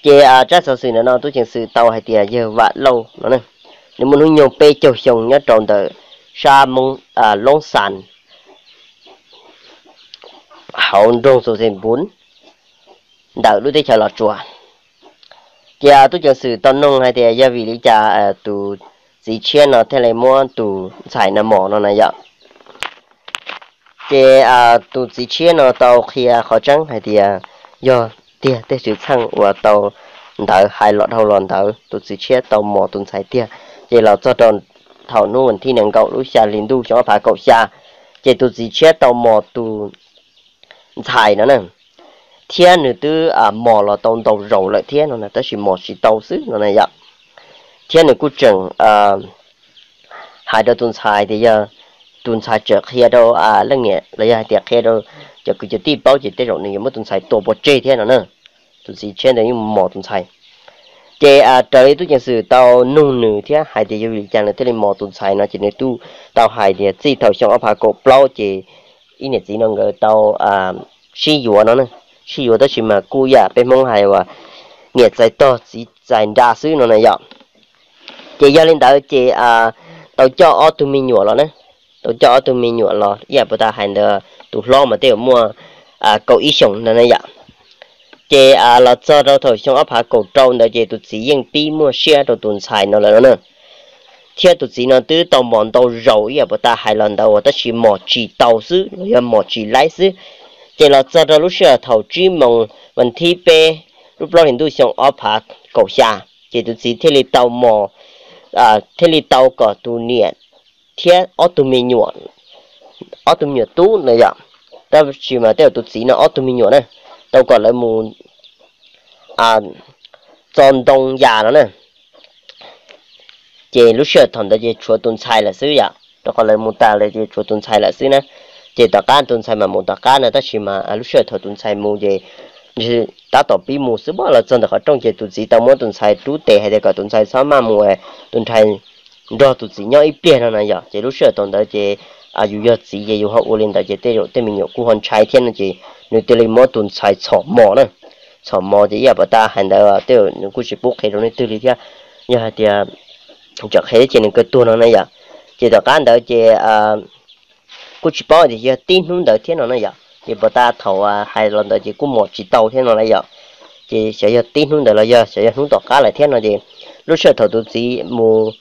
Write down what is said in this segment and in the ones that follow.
Ces tsab xov xwm ntawm no tub ceev xwm tau hais tias yawg Vam Lauj no ne, nws muaj hnub nyoog peb caug xyoo nyob rau ntawm sab Loob Xas hauv nroog Xus Xes Npuv ntawm lub teb chaws Los Tsuas. Ces tub ceev xwm tau noog hais tias yog vim li cas tus txiv tshiab no thiaj li muab tus ntxhais no mos no na yom. Ces tus txiv tshiab no tau qhia qhov tseeb hais tias yog tiag tej xwm txheej uas tau ntawd hais los dhau los ntawd tus txiv tshiab tau mos tus ntxhais tiag. Ces los txog rau thaum hnub vas thib nees nkaum lub xya hli ntuj xyoo ob phav kaum xya, ces tus txiv tshiab tau mos tus ntxhais no na, thiab nws twb mos los tau ntau zaus lawm thiab no na, tab sis mos tsis tau xwb no na yom. Thiab nws kuj tseem hais rau tus ntxhais tias yog tus ntxhais tseem qhia rau leej niam los yog hais tias qhia rau cov kwv cov tij paub ces tej zaum nws yuav muab tus ntxhais tua pov tseg thiab no na. Tus txiv tshiab ntawd yeej mos tus ntxhais. Ces raws li tub ceev xwm tau nug nws thiab hais tias yog vim li cas nws thiaj li mos tus ntxhais no ces nws kuj tau hais tias txij thaum xyoo ob phav kaum plaub ces ib niam txiv no nkawd tau sib yuav no, sib yuav tab sis mas kuj yam peb Hmoob hais uas niam txais tog txiv txais nra xwb no na yom. Ces yog li ntawd ces tau coj ob tug me nyuam los na, tau coj ob tug me nyuam los ib yam puas tas hais ntawd tus hlob mas tej zaum muaj kaum ib xyoos ntawd na yom. Ces los txog rau thaum xyoo ob phav kaum rau ntawd ces tus txiv yeej pib muaj siab rau tus ntxhais no lawm no na. Thiab tus txiv no twb tau mos ntau zaus ib yam puas tas hais los ntawd uas tab sis mos tsis tau xwb los yog mos tsis laib xwb. Ces los txog rau lub sij hawm thaum tsib moos vas thib peb lub plaub hlis ntuj xyoo ob phav kaum xya, ces tus txiv thiaj li tau mos, thiaj li tau kom tus niam thiab ob tug me nyuam, ob tug me nyuam tub na yom, tab sis mas tej zaum tus txiv no ob tug me nyuam na, tau kom lawv mus txo ntoo yas no na. Ces lub sij hawm thaum ntawd ces tshuav tus ntxhais lawm xwb yom, rau qhov lawv mus tas lawm ces tshuav tus ntxhais lawm xwb na. Ces tom qab tus ntxhais mas mus tom qab no tab sis mas lub sij hawm thaum tus ntxhais mus ces tab tom pib mus xwb, los txog ntawm qhov rooj ces tus txiv tau muab tus ntxhais rub tes hais tias kom tus ntxhais txhob maj mus, tus ntxhais nrog tus txiv nyob ib pliag no na yom. Ces lub sij hawm thaum ntawd ces yus yog txiv ces yus ho ua li ntawd ces tej zaum tej me nyuam kuj ho ntshai thiab no ces nws thiaj li muab tus ntxhais txhom mos na. Txhom mos ces ib yam puas tas hais ntawd tej zaum nws kuj tsis pub qhia rau leej twg li thiab, yog hais tias tseem qhia ces nws kawg tuag no na yom. Ces tom qab ntawd ces kuj tsis paub tias yog tib hnub ntawd thiab no na yom, ces puas tas thaum hais los ntawd ces kuj mos tsis tau thiab no na yom. Ces xyov yog tib hnub ntawd los yog xyov yog hnub tom qab lawm thiab no ces lub sij hawm thaum tus txiv mus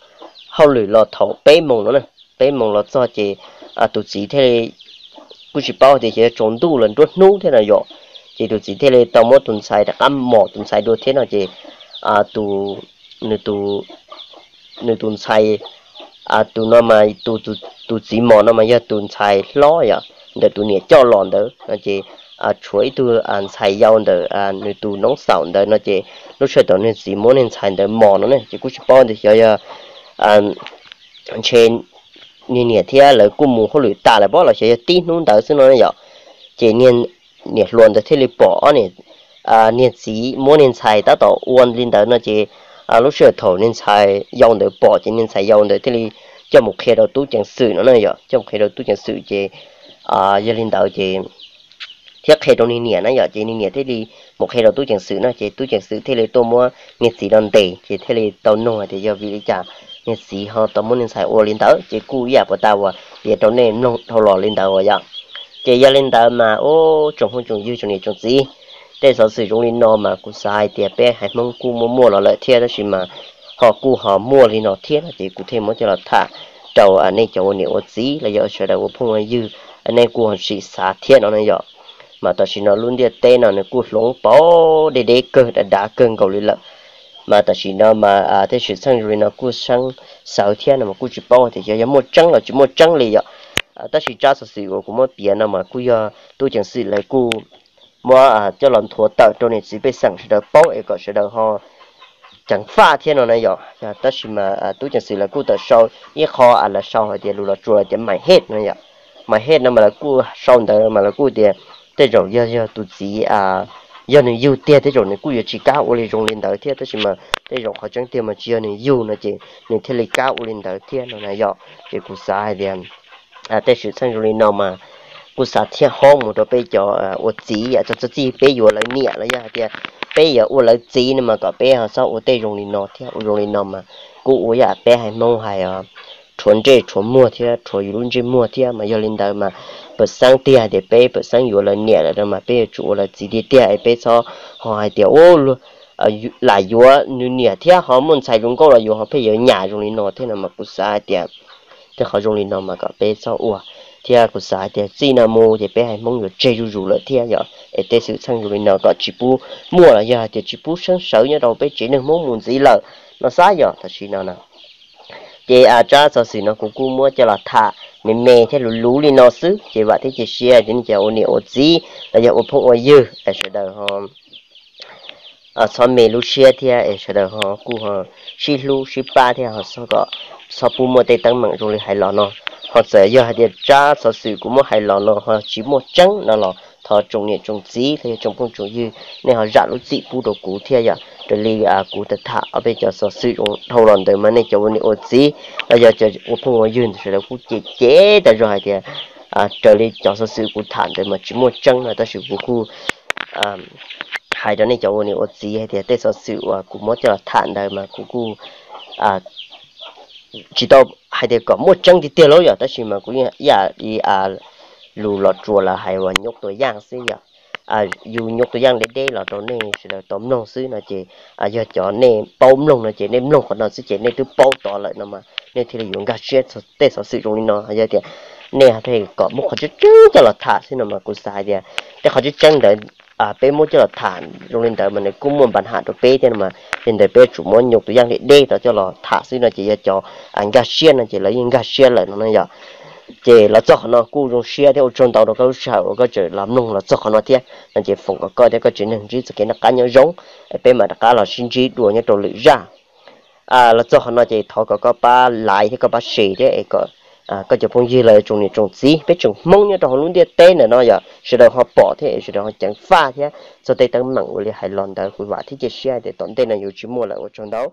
hauj lwm los thaum peb moos no na, peb moos los txog ces tus txiv thiaj li, kuj tsis paub tias xyov yog tsaus ntuj los nruab hnub thiab no yom, ces tus txiv thiaj li tau muab tus ntxhais rov qab mos tus ntxhais dua thiab no ces nws tus ntxhais, tus no mas tus txiv mos no mas yog tus ntxhais hlob yom, ntawm tus niam coj los ntawd no ces tshuav ib tug ntxhais yau ntawm nws tus noob xaum ntawd no ces lub sij hawm thaum niag txiv muab niag ntxhais ntawd mos no ne ces kuj tsis paub tias xyov yog ntshe niag niam thiab lawv kuj mus hauj lwm tas lawm pob los xyov yog tib hnub ntawd xwb no yom. Ces niag niam hluas ntawd thiaj li pom ob niag txiv muab niag ntxhais tab tom ua li ntawd no ces lub sij hawm thaum niag ntxhais yau ntawd pom ces niag ntxhais yau ntawd thiaj li coj mus qhia rau tub ceev xwm no na yom, coj mus qhia rau tub ceev xwm ces yog li ntawd ces thiab qhia rau niag niam na yom, ces niag niam thiaj li mus qhia rau tub ceev xwm no ces tub ceev xwm thiaj li tuaj muab niag txiv no ntes ces thiaj li tau nug hais tias yog vim li cas niag txiv ho tau muab niag ntxhais ua li ntawd ces kuj ib yam puas tas uas piav rau nej mloog dhau los li ntawd uas yom. Ces yog li ntawd mas ub tsoom phooj tsoom ywg tsoom niam tsoom txiv, tej xov xwm zoo li no mas kuv xav hais tias peb haiv Hmoob kuj muaj muaj los lawm thiab tab sis mas ho kuj ho muaj li no thiab no ces kuv thiaj muab coj los tham rau nej cov ua niam ua txiv los yog sawv daws ua phooj ua ywg, nej kuj ho sim xav thiab no na yom. Mas tam sim no lub ntiaj teb no nws kuj hloov pauv deb deb kawg dav dav kawg nkaus li lawm. Mas tam sim no mas tej xwm txheej zoo li no kuj seeb xawv thiab no mas kuj tsis paub tias yog muaj tseeb los tsis muaj tseeb li yom. Tab sis tsab xov xwm uas kuv muab piav no mas kuj yog tub ceev xwm lawv kuj muab coj los nthuav tawm rau niam txiv pej xeem sawv daws paub es kom sawv daws ho ceev faj thiab no na yom. Tab sis mas tub ceev xwm lawv kuj tawm sau ib qho lawv sau hais tias lus Los Tsuas tias my head no yom. My head no mas lawv kuj sau ntawd mas lawv kuj tias tej zaum yog yog tus txiv, yog nws yug tiag tej zaum nws kuj yuav tsis kam ua li zoo li ntawd thiab tab sis mas tej zaum qhov tseeb tiag mas tsis yog nws yug no ces nws thiaj li kam ua li ntawd thiab no na yom. Ces kuv xav hais tias tej xwm txheej zoo li no mas kuj xav thiab hob mus rau peb cov ua txiv txog txog txij peb yuav lawv niam los yog hais tias peb yuav ua lawv txiv no mas kom peb ho txhob ua tej zoo li no thiab. Ua zoo li no mas kuj ua yam peb haiv Hmoob hais os, rhuav ntsej rhuav muag thiab rhuav yus lub ntsej muag thiab. Mas yog li ntawd mas pam xeeb tiag hais tias peb pam xeeb yuav lawv niam lawm no mas peb yuav tsum ua lawv txiv tiag tiag es peb txhob ho hais tias lam yuav nws niam thiab ho muaj ntxhais zoo nkauj los yus ho pheej yuav nyam zoo li no thiab no mas kuv xav hais tias tej qhov zoo li no mas kom peb txhob ua. Thiab kuv xav hais tias txij no mus ces peb haiv Hmoob yuav tseg zuj zus lawm thiab yom. Es tej xwm txheej zoo li no kom tsis pub muaj los yog hais tias tsis pub sawv sawv nyob rau peb tsev neeg Hmoob mus ntxiv lawm no xwb yom. Tam sim no na ces tsab xov xwm no kuv kuj muab coj los tham me me thiab luv luv li no xwb ces vam thiab cia siab tias nej cov ua niam ua txiv los yog ua phooj ua ywg es sawv daws ho txhob me lub siab thiab es sawv daws ho kuj ho sib hlub sib pab thiab ho txhob kom txhob pub muaj tej teeb meem zoo li hais los no. Ho txawm yog hais tias tsab xov xwm kuv muab hais los no ho tsis muaj tseeb no los thov tsoom niam tsoom txiv los yog tsoom phooj tsoom ywg nej ho zam lub txim pub rau kuv thiab yom. Raws li kuv tham tham ob peb cov xov xwm zoo dhau los ntawd mas nej cov ua niam ua txiv los yog cov ua phooj ua ywg ntawd sawv daws kuj cem cem tas zog hais tias raws li cov xov xwm kuv tham ntawd mas tsis muaj tseeb no tab sis kuv kuj hais rau nej cov ua niam ua txiv hais tias tej xov xwm uas kuv muab coj los tham ntawd mas kuv kuj tsis tau hais tias kom muaj tseeb tiag tiag lauj yom, tab sis mas kuv ib yam li lus Los Tsuas lawv hais uas nyob tua yaj xwb yom. Yus nyob tua yaj deb deb los rau nej sawv daws tau mloog xwb no ces yog cov nej paub mloog no ces nej mloog qhov no xwb ces nej twb paub tod lawm no mas nej thiaj li yuav nkag siab tej xov xwm zoo li no. Yog tias nej pheej kom muab qhov tseeb tseeb coj los tham xwb no mas kuv xav hais tias tej qhov tseeb tseeb ntawd peb muab coj los tham zoo li ntawd mas nws kuj muaj npa ham rau peb thiab no mas li ntawd peb tsum muab nyob tua yaj deb deb rau coj los tham xwb no ces yog cov nkag siab no ces lawv yeej nkag siab lawm no na yom. Ces los txog qhov no kuj zoo siab thiab ua tsaug ntau rau koj lub sij hawm uas koj tseem los mloog los txog qhov no thiab no ces foom kom koj thiab koj tsev neeg ntsib txoj kev noj qab nyob zoo, peb mam rov qab los sib ntsib dua nyob rau lwm zaj. Los txog qhov no ces thov kom koj pab like thiab koj pab share thiab es kom koj cov phooj ywg los tsoom niam tsoom txiv peb tsoom Hmoob nyob rau hauv lub ntiaj teb ntawm no yom sawv daws ho pom thiab es sawv daws ho ceev faj thiab txog tej teeb meem uas li hais los ntawd. Kuv vam thiab cia siab tias tom ntej no yuav tsis muaj lawm. Ua tsaug ntau.